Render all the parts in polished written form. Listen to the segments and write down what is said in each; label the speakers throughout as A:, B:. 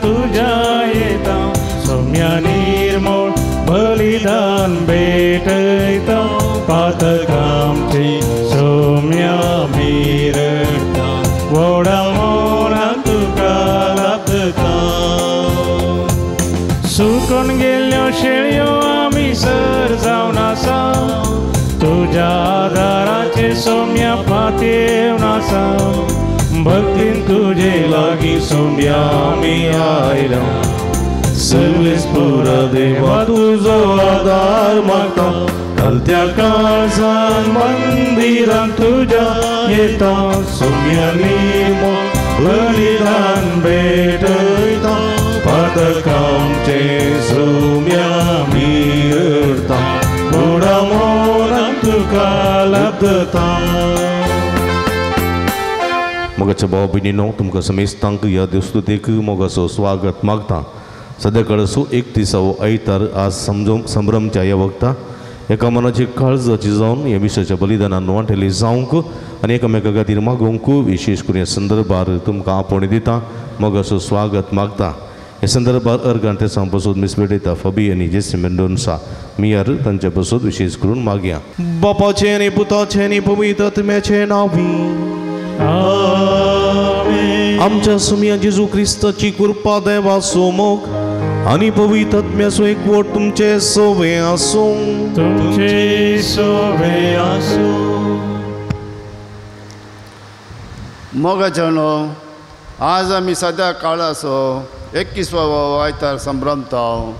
A: तुज्या येता सौम्या निर्मोळ बलिदान भेटयता पातकांचे सौम्या मिरता व्हडा मोनान तुका लाभता. सुकून गेल्ल्यो शेळयो आमी सर जावन आसा तुज्या आदाराचेर सौम्या पातयेवन आसा भक्तीन तुजे लागीं सौम्या आमी आयल्या सर्वेस पुरा देवा तुजो आदार मागता कलत्या काळजान मंदिरान तुज्या येता सौम्या निर्मोळ बलिदान भेटयता पातकांचे सौम्या मिरता व्हडा मोनान तुका लब्धता.
B: मोगाच्या भाव भयणीनो तुमकां समेस्तांक ह्या देवस्तुतेक मोगाचो स्वागत मागता. सद्या काळाचो 31वो आयतार आज संभ्रमच्या ह्या वखता एका मनाची काळजाची जावन ह्या मिसाच्या बलिदानान वांटेली जावंक आनी एकामेका खातीर मागोवंक विशेश करून ह्या संदर्भार तुमकां आपोवणें दिता मोगाचो स्वागत मागता. ह्या संदर्भार अर्गान तेसां पसून मिस भेटयता फबी आनी जेसी मेंडोन्सा मियार तांच्या पसून विशेश करून मागया. बापाचें आनी पुताचें आनी पवित्र आत्म्याचें नांवी
A: आमेन.
B: आमच्या सुमया जेजू क्रिस्ताची कृपा देवाचो मोग आनी पवित्र आत्म्याचो एकवट तुमचे सोवे आसूं.
A: तुमचे सोवे आसूं.
C: मोगाच्यानो आज आमी सद्या काळाचो 21वो आयतार संभ्रमता.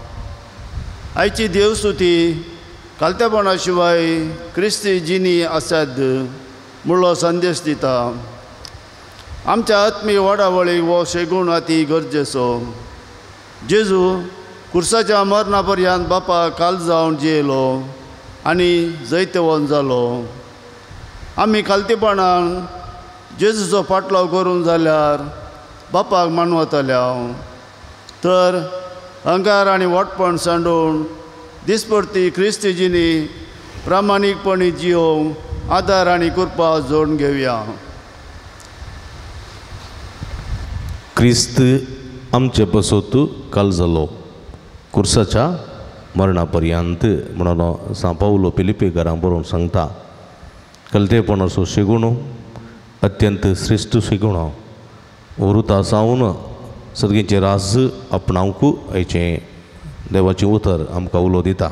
C: आयची देवस्तुती कालतेपणा शिवाय क्रिस्ती जिनी आसात म्हणलो संदेश दिता. आमच्या आत्मीय वाडावळीक हो शेगूण अती गरजेचो. जेजू कुर्साच्या मरणा पर्यंत बापा काल जावन जियेलो आनी जैतवंत जालो. आमी कालतेपणान जेजूचो फाटलाव करूंक जाल्यार बापाक मानवतले. तर अहंकार आनी वाटपण सांडून दिसपडती क्रिस्ती जिणी प्रामाणीकपणी जियोवंक आदार आनी कृपा जोडून घेवया.
B: क्रिस्त आमचे पसत काल जालो कुर्साच्या मरणा पर्यंत म्हणून सांव पावलो फिलिपेकारांक बरोवन सांगता. कलतेपणाचो शिगुणो अत्यंत श्रेश्ठ शिगुणो उरुता सावन सर्गीचें राज आपणावंक आयचें देवाचें उतर आमकां उलो दिता.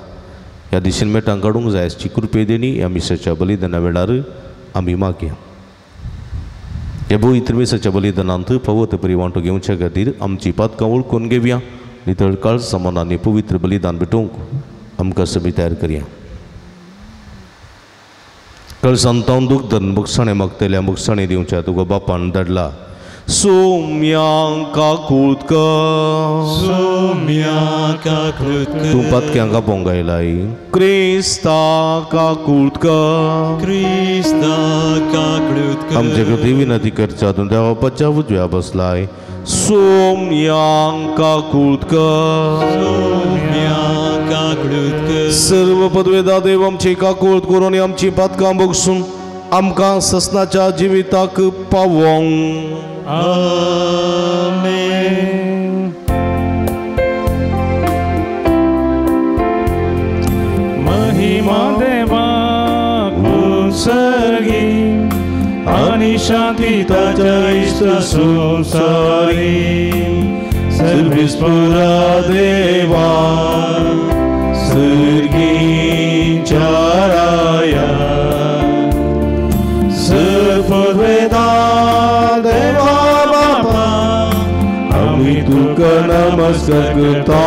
B: ह्या दिशेन मेटां काडूंक जाय आसची कृपे देणी ह्या मिसाच्या बलिदाना वेळार आमी मागया. ह्या पवित्र मिसाच्या बलिदानांत फावो ते परी वांटो घेवच्या खातीर आमची पातकां वळखून घेवया. नितळ काळ समानांनी पवित्र बलिदान भेटोवंक आमकां सगळी तयार करया. कळसान दूख धरून बक्षाणें मागतल्या बक्षाणें दिवच्या तुका बापान धाडला. सोम्या काकूत कर
A: सोम्या काकूत कर
B: तूं पातक्यांक आपोवंक आयलाय. क्रिस्ता काकूत कर
A: क्रिस्ता काकूत कर
B: आमचे खातीर विनंती करच्या तूं देवा बापाच्या उजव्या बसलाय. सोम्या काकूत कर
A: सोम्या काकूत कर
B: सर्व पदवेदा देव आमची काकूत करून आमची पातकां बगसून आमकां ससनाच्या जिविताक पावोवंक.
A: आमेन. महिमा देवाक उत्सर्गी आनी शांती ताच्या इश्ट संवसारी. सर्वेस पुरा देवा सर्गीच्या राया सर्ववेदा देवा बापा आमी तुका नमस्कार करता.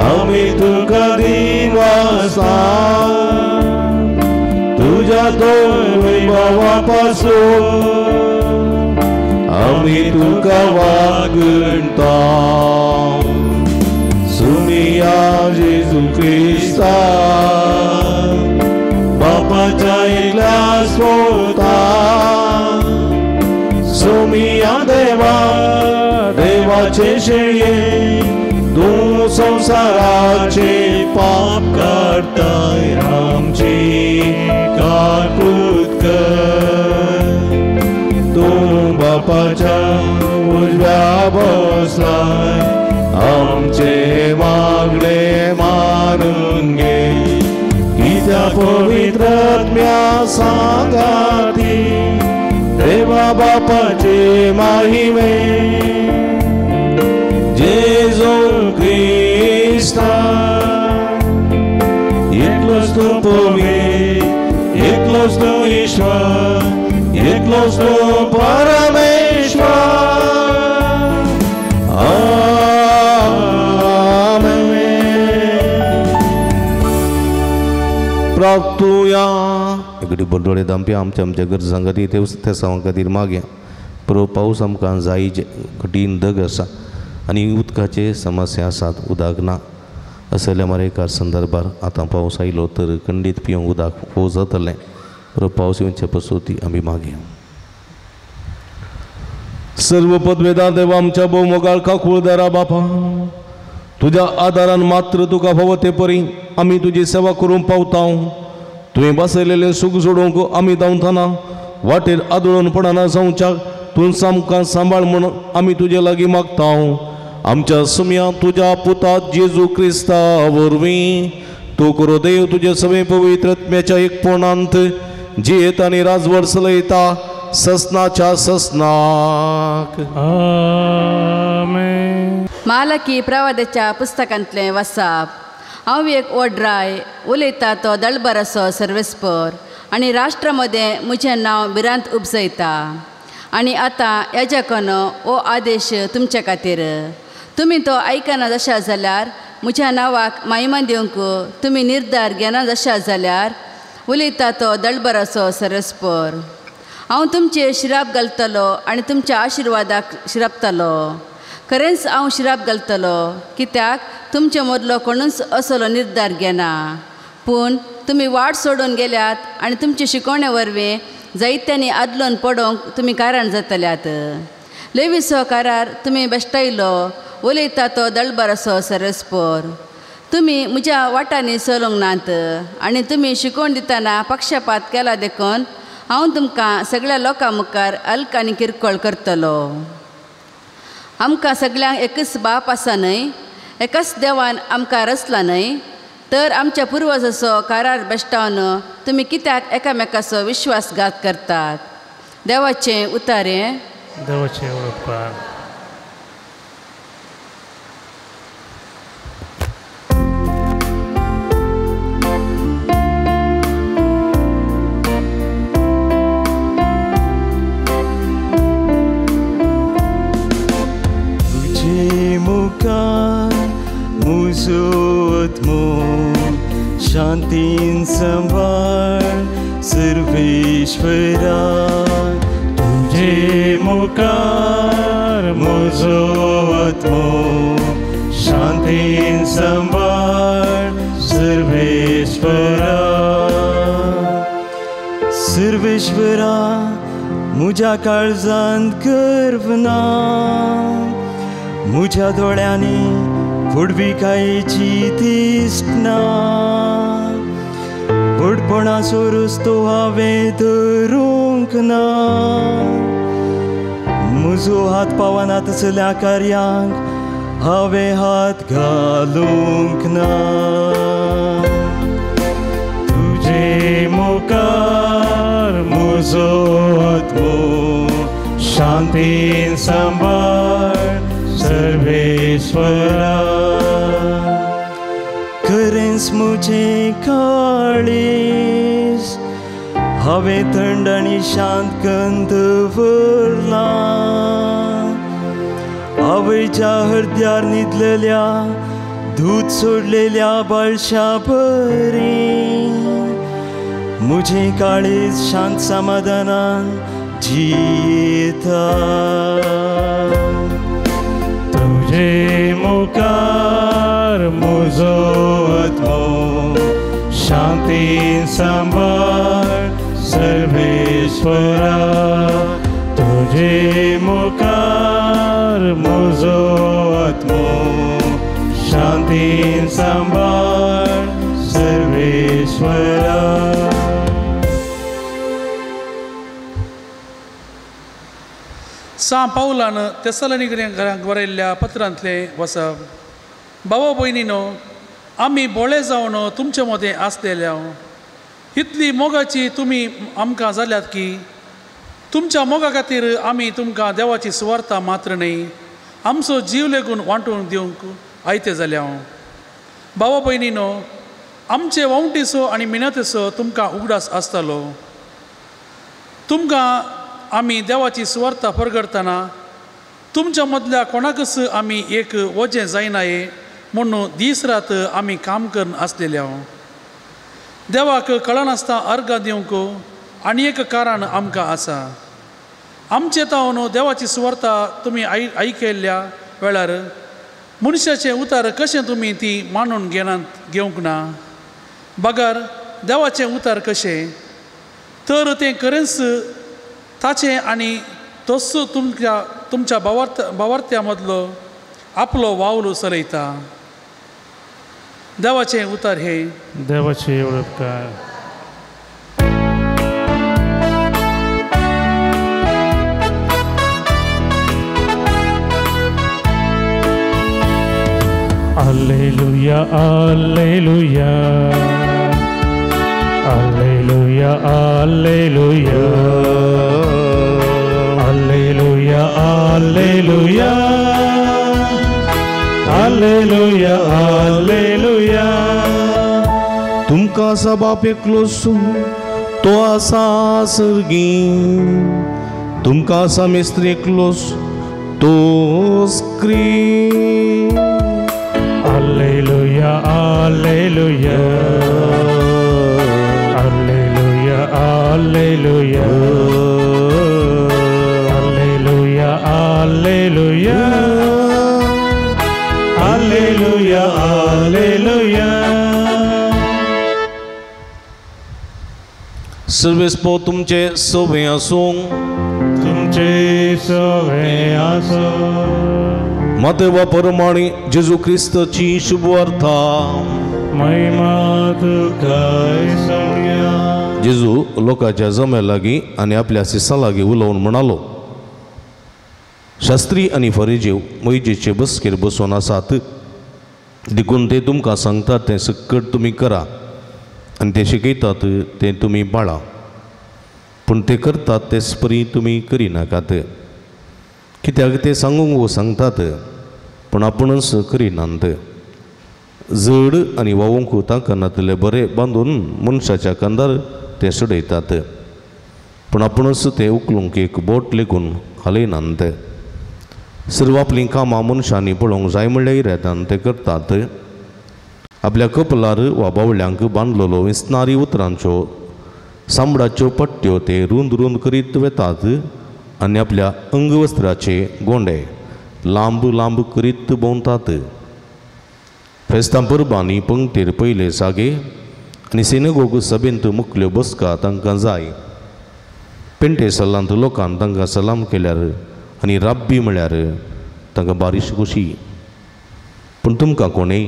A: आमी तुका दिनवासा तुज्या दोन वैभवा पासून आमी तुका वागणता. सुमिया जेजू क्रिस्ता बापाच्या एकल्या स्वता सोमिया देवा देवाचे शेळये तूं संवसाराचे पाप काडटाय आमची काकूत कर. तूं बापाच्या उजव्या बसलाय आमचे मागणे मानून घे कित्या पवित्र आत्म्या सांगाती देवा बापाचे माहिमे जेजू क्रिस्ता एकलोच तूं पवित्र एकलोच तूं ईश्वर एकलोच तूं परमेश्वर. आमेन.
B: प्राप्तुया एकडे बडोळे दामपी आमच्या आमच्या गरजां खातीर ते तेसांवां खातीर मागया. पुरो पावस आमकां जाय कठीण दग आसा आनी उदकाचे समस्या आसात उदक ना असल्या मरेकार संदर्भार आतां पावस आयलो तर खंडीत पिवंक उदक फोव जातलें. पुरो पावस येवचे पसून आमी मागया. सर्व पदवेदार देवा आमच्या भोव मोगाळ काकुळदारा बापा तुज्या आदारान मात्र तुका फावो ते परी आमी तुजी सेवा करूंक पावता. तुवें बसयलेलें सूख जोडूंक आमी धांवतना वाटेर आदळून पडना जावच्याक तूं आमकां सांबाळ म्हूण आमी तुजे लागीं मागता. आमच्या सुम्या तुज्या पुता जेजू क्रिस्ता वरवीं तूं करो देव तुजे सगळे पवित्र आत्म्याच्या एकपणांत जियेत आनी राजवट चलयता ससनाच्या ससनाक.
A: आमेन.
D: मालकी प्रवादाच्या पुस्तकांतलें वसाप. हांव एक ओड्राय उलयता तो दळबराचो सर्वेस्पर आनी राष्ट्रा मदें म्हजें नांव भिरांत उपजयता. आनी आतां हेज्याकन हो आदेश तुमचे खातीर तुमी तो आयकना जशा जाल्यार म्हज्या नांवाक महिमा दिवंक तुमी निर्धार घेना जशा जाल्यार उलयता तो दळबराचो सर्वेस्पर. हांव तुमचेर शिराप घालतलो आनी तुमच्या आशिर्वादाक शिरापतलो. खरेंच हांव शिराप घालतलो कित्याक तुमचे मदलो कोणूच असलो निर्धार घेना. पूण तुमी वाट सोडून गेल्यात आनी तुमचे शिकवणे वरवीं जायत्यांनी आदलोन पडोवंक तुमी कारण जातल्यात. लेवीसो कारार तुमी बेश्टायलो उलयता तो दळबराचो सर्वेस्पर. तुमी म्हज्या वाटांनी चलूंक नात आनी तुमी शिकोवन दितना पक्षपात केला देखून हांव तुमकां सगळ्या लोकां मुखार अल्क आनी किरकोळ करतलो. आमकां सगळ्यांक एकच बाप आसा न्हय, एकाच देवान आमकां रचला न्हय, तर आमच्या पुर्वजाचो कारार बेश्टावन तुमी कित्याक एकामेकाचो विश्वासघात करतात? देवाचें उतारें.
A: देवाचें उपकार.
E: शांतीन सांबाळ सर्वेश्वरा तुझे मुखार म्हजो आत्मो शांतीन सांबाळ सर्वेश्वरा. सर्वेश्वरा म्हज्या काळजांत गर्व ना म्हज्या दोळ्यांनी व्हडविकायेची दिश्ट ना. व्हडपणाचो रस्तो हांवें धरूंक ना म्हजो हात पावना तसल्या कार्यांक हांवें हात घालूंक ना. तुजे मुखार म्हजो आत्मो शांतीन सांबाळ सर्वेश्वरा. खरेंच म्हजें काळीज हांवें थंड आनी शांत करून दवरलां. आवयच्या हृदयार न्हिदलेल्या दूद सोडलेल्या बाळशा बरी म्हजें काळीज शांत समाधानान जियेता. तुझे मुखार म्हजो आत्मो शांतीन सांबाळ सर्वेश्वरा. तुझे मुखार म्हजो आत्मो शांतीन सांबाळ सर्वेश्वरा.
F: सां पावलान तेसलनिकऱ्यांक बरयल्ल्या पत्रांतलें वसप. भावा भयणीनो, आमी बोळे जावन तुमचे मदें आसलेल्या इतली मोगाची तुमी आमकां जाल्यात की तुमच्या मोगा खातीर आमी तुमकां देवाची सुवार्ता मात्र न्हय आमचो जीव लेगून वांटून दिवंक आयते जाल्या. भावा भयणीनो, आमचे वावटीचो आनी मिनतेचो तुमकां उगडास आसतालो. तुमकां आमी देवाची सुवार्ता परगडतना तुमच्या मदल्या कोणाकच आमी एक वजें जायनाये म्हणून दीस रात आमी काम करून आसलेल्या. देवाक कळनासतना अर्गां दिवंक आनी एक कारण आमकां आसा. आमचे तावन देवाची सुवार्ता तुमी आयकल्ल्या वेळार मनशाचें उतार कशें तुमी ती मानून घेनात घेवंक ना, बगर देवाचें उतार कशें तर तें खरेंच ताचें आनी तोच तुमच्या तुमच्या भावार्थ्या मदलो आपलो वावलो चलयता. देवाचें उतार हे
E: देवाचे उपकार. Alleluia, alleluia, alleluia, alleluia, alleluia, alleluia, alleluia, alleluia.
B: तुमकां आसा बाप एकलोच तो आसा सर्गी, तुमकां आसा मेस्त्री एकलोच तोच क्रिस्त.
E: Alleluia, alleluia, alleluia, alleluia, alleluia, alleluia, alleluia, alleluia.
B: सर्वेस्पो तुमचे सवे आसूं,
E: तुमचे सवे आसूं.
B: मातेवा परमाणी जेजू क्रिस्ताची शुभवार्ता.
E: महिमा तुका सोम्या.
B: जेजू लोकांच्या जम्या लागीं आनी आपल्या शिसां लागीं उलोवन म्हणालो, शास्त्री आनी फरिजीव मोयजेचे बसकेर बसून आसात, देखून ते तुमकां सांगतात तें सकट तुमी करा आनी ते शिकयतात तें तुमी पाळा, पूण ते करतात तेच परी तुमी करिनाकात. कित्याक ते सांगूंक सांगतात पूण आपूणच करिनात. जड आनी वावूंक तांकां नातले बरें बांदून मनशाच्या कांदार ते सोडयतात, पूण आपूणच ते उखलूंक एक बोट लेगून हालयनात. सर्व आपलीं कामां मनशांनी पळोवंक जाय म्हणल्या इरादान ते करतात. आपल्या कपलार वा बावल्यांक बांदलेलो विसनारी उतरांच्यो सांबडाच्यो पट्ट्यो ते रुंद रुंद करीत वेतात आनी आपल्या अंगवस्त्राचे गोंडे लांब लांब करीत भोंवतात. फेस्तां परबांनी पंक्तीर पयले जागे आनी सिनेगोग सभेंत मुखल्यो बसका तांकां जाय. पेंटे सलांत लोकान तांकां सलाम केल्यार आनी राब्बी म्हळ्यार तांकां बारीश खोशी. पूण तुमकां कोणूय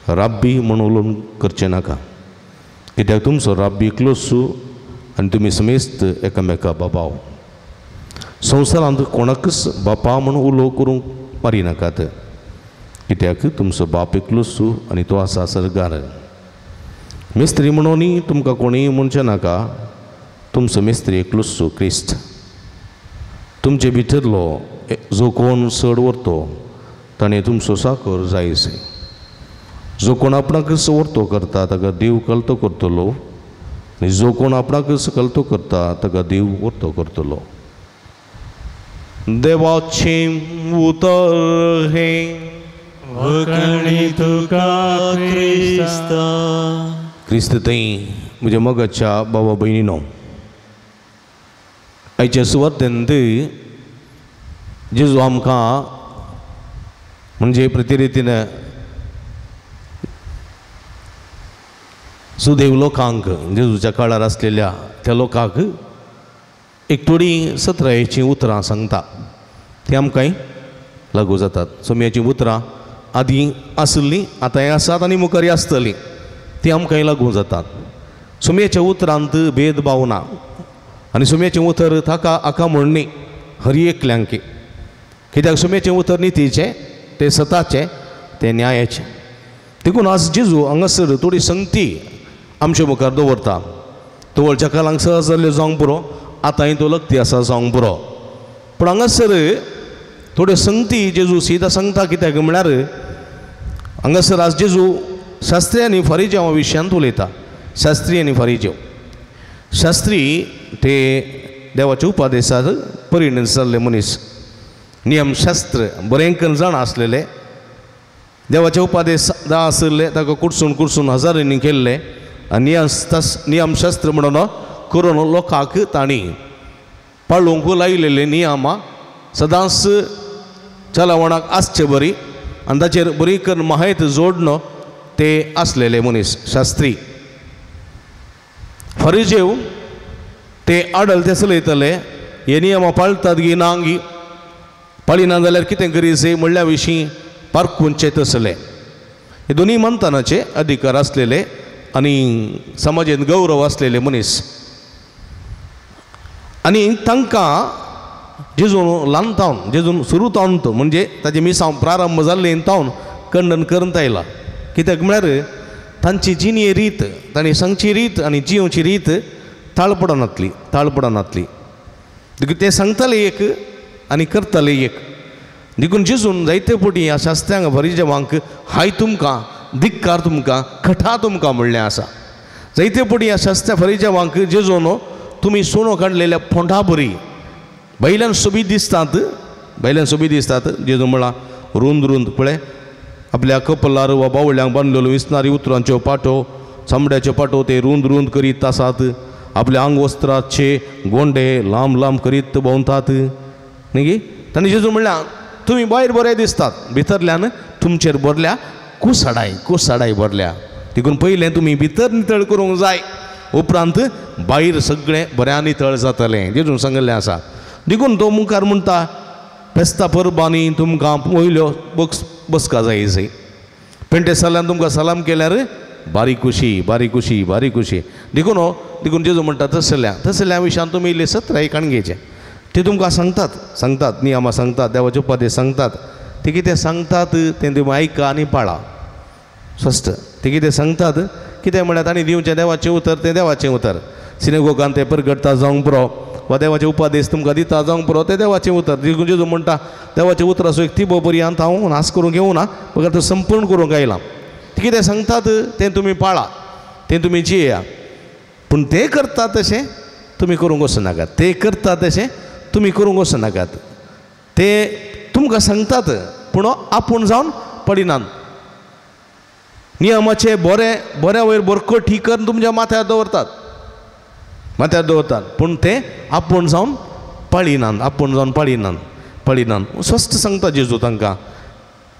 B: राब्बी म्हूण उलोवन करचें नाका, कित्याक तुमचो राब्बी एकलोच आनी तुमी समेस्त एकामेका बाबाव. संवसारांत कोणाकच बापा म्हूण उलो करूंक पारिनाकात, कित्याक तुमचो बाप एकलोच आनी तो आसा सर्गार. मिस्त्री म्हणूनय तुमकां कोणूय म्हणचें नाका, तुमचो मिस्त्री एकलोच क्रिस्त. तुमचे भितरलो जो कोण चड व्हरतो ताणें तुमचो साकर जायसे. जो कोण आपणाकच व्हरतो करता ताका देव कलतो करतलो, आनी जो कोण आपणाकच कलतो करता ताका देव व्हरतो करतलो. देवाचें उतर हें
E: वखणी तुका क्रिस्ता.
B: क्रिस्त थंय म्हज्या मोगाच्या बाबा भयणीनो, आयच्या सुवातेंत जेजू आमकां म्हणजे प्रतिरितीन सुदैव लोकांक, जेजूच्या काळार आसलेल्या त्या लोकांक एक थोडी सत्रायेचीं उतरां सांगता, ती आमकांय लागू जातात. सोम्याचीं उतरां आदीं आसलीं, आतांय आसात आनी मुखारय आसतलीं, ती आमकांय लागू जातात. सोम्याच्या उतरांत भेदभाव ना आनी सोम्याचें उतर ताका आका म्हणणी. हर एकल्यांकी. कित्याक सुमेचें उतर नितीचें, तें सताचें, तें न्यायाचें. देखून आज जेजू हांगासर थोडी संगती आमचे मुखार दवरता. तवळच्या काळांक सहज जाल्ल्यो जावंक पुरो, आतांय तो लक्ती आसा जावंक पुरो, पूण हांगासर थोड्यो संगती जेजू सीधा सांगता. कित्याक म्हळ्यार हांगासर आज जेजू शास्त्री आनी फारिजेवा विशयांत उलयता. शास्त्री आनी फारिजेव, शास्त्री ते देवाच्या उपदेशार परिणत जाल्ले मनीस, नियमशास्त्र बरें करून जाणा आसलेले, देवाचे उपदेश दा आशिल्ले, ताका कुडसून कुडसून हजारांनी केल्ले आनी नियमशास्त्र म्हणून करून लोकांक तांणी पाळूंक लायलेले नियमां सदांच चलावणाक आसचे बरी आनी ताचेर बरी करून माहिती जोडणो ते आसलेले मनीस शास्त्री. फारिजेव ते आडल ते चलयतले, हे नियमां पाळटात गी ना गी, पाळिना जाल्यार कितें करीसे म्हणल्या विशीं पारखूनचे तसले. हे दोनूय मंथनाचे अधिकार आसलेले आनी समाजेंत गौरव आसलेले मनीस. आनी तांकां जेजून ल्हान तावन, जेजून सुरू तावन म्हणजे ताजे मिसांव प्रारंभ जाल्ले तावन खंडन करून आयला. कित्याक म्हळ्यार तांची जिणे रीत, तांणी सांगची रीत आनी जियोवची रीत ताळपडनातली, ताळपडनातली. देखून ते सांगताले एक आनी करताले एक. देखून जेजून जायते फावटी ह्या शास्त्र्यांक फारिजेवांक हाय तुमकां, धिक्कार तुमकां, खटा तुमकां म्हणलें आसा. जायते फावटी ह्या शास्त्र्या फारिजेवांक जेजून तुमी सुणो काडलेल्या फोंडा बरी बैल्यान सोबीत दिसतात, बैल्यान सोबीत दिसतात. जेजून म्हळां रुंद रुंद पळय आपल्या कपलार वा बावळ्यांक बांदलेलो विसनारी उतरांच्यो पाटो, चामड्याच्यो पाटो ते रुंद रुंद करीत आसात, आपल्या आंगवस्त्राचे गोंडे लांब लांब करीत भोंवतात न्ही. तांणी जेजू म्हणल्यार तुमी भायर बरे दिसतात, भितरल्यान तुमचेर भरल्या कुसाडाय, कुसाडाय भरल्या. देखून पयलें तुमी भितर नितळ करूंक जाय, उपरांत भायर सगळें बऱ्या नितळ जातलें जेजून सांगिल्लें आसा. देखून तो मुखार म्हणटा फेस्ता परबांनी तुमकां वयल्यो बसका जाय जाय, पेंटे सालान तुमकां सलाम केल्यार बारीक खुशी, बारीक खुशी, बारीक खुशी. देखून देखून जेजू म्हणटा तसल्या तसल्या विशयान तुमी इल्ले सत्राय काणगेचे ते तुमकां सांगतात, सांगतात नियमां सांगतात, देवाचे उपदेश सांगतात. ते कितें सांगतात तें तुमी आयका आनी पाळा. स्पश्ट ते कितें सांगतात कितें म्हळ्यार तांणी दिवचें देवाचें उतर तें देवाचें उतर. सिनेगोगान तें परगटता जावंक पुरो वा देवाचे उपदेश तुमकां दिता जावंक पुरो, तें देवाचें उतर. देखून जेजू म्हणटा देवाचें उतर असो एक तिबो पर्यंत हांव नाश करूंक येवना, बगर तो संपूर्ण करूंक आयलां. ते कितें सांगतात तें तुमी पाळा, तें तुमी जियेया, पूण तें करतात तशें तुमी करूंक वचनाकात, ते करतात तशें तुमी करूंक वचनाकात. ते तुमकां सांगतात पूण आपूण जावन पडिनात. नियमाचे बरें बऱ्या वयर बरको ठीक करून तुमच्या माथ्यार दवरतात, माथ्यार दवरतात, पूण ते आपूण जावन पाळिनात, आपूण जावन पाळिनात, पाळिनात. स्पश्ट सांगता जेजू तांकां.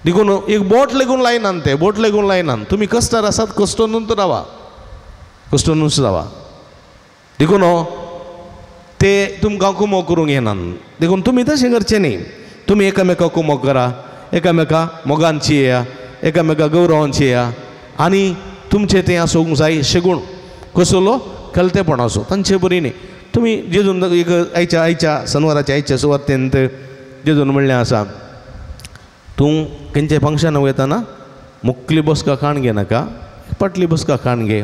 B: देखून एक बोट लेगून लायनात, ते बोट लेगून लायनात. तुमी कश्टार आसात, कश्टनूच रावा, कश्टनूच रावा. देखून ते तुमकां कुमो करूंक येनात. देखून तुमी तशें करचें न्ही. तुमी एकामेका कुमो करा, एकामेका मोगान चिया, एकामेका गौरवान चिया, आनी तुमचें तें आसूंक जाय शेगूण कसलो कलतेपणाचो तांचे बरी न्ही. तुमी जेजून एक आयच्या आयच्या सनवाराच्या आयच्या सुवातेंत जेजून म्हणलें आसा, तूं खंयच्या फंक्शनाक वयताना मुकली बसका खाण घेनाका, पाटली बसका खाण घे.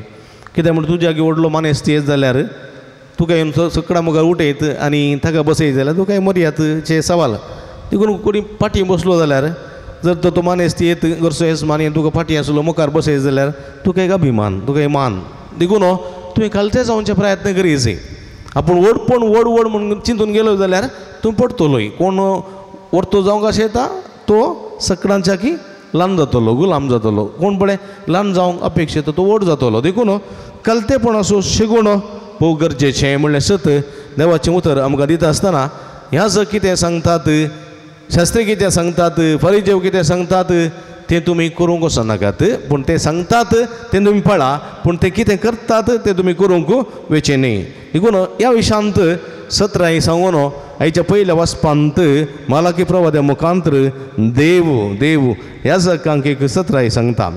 B: कित्याक म्हणटा तुज्या व्हडलो मानेस्त येत जाल्यार तुका येवन सगळ्या मुखार उठयत आनी ताका बसयत जाल्यार तुका मर्यादचे सवाल. देखून कोणी फाटीं बसलो जाल्यार जर तो तो मानेस्त येत घरचो येजमान येवन तुका फाटीं आसलो मुखार बसयत जाल्यार तुका एक अभिमान, तुका एक मान. देखून तुवें खालते जावचे प्रयत्न करीत जाय. आपूण व्हडपण व्हड व्हड म्हूण चिंतून गेलो जाल्यार तूं पडटलोय. कोण व्हरतो जावंक अशें येता तो सकडांच्या की ल्हान जातलो, गुलाम जातलो. कोण पळय ल्हान जावंक अपेक्षेता तो व्हड जातलो. देखून कलतेपणाचो शिगोण भोव गरजेचें म्हणलें सत देवाचें उतर आमकां दिता आसतना ह्या जर कितें सांगतात, शास्त्री कितें सांगतात, फरिजेव कितें सांगतात तें तुमी करूंक वचनाकात, पूण ते सांगतात तें तुमी पळा, पूण ते कितें करतात तें तुमी करूंक वेचें न्ही. देखून ह्या विशांत सत्राय सांगून आयच्या पयल्या वाचपांत मालाकी प्रवाद्या मुखांतर देव देव ह्या जगांक एक सत्राय सांगता.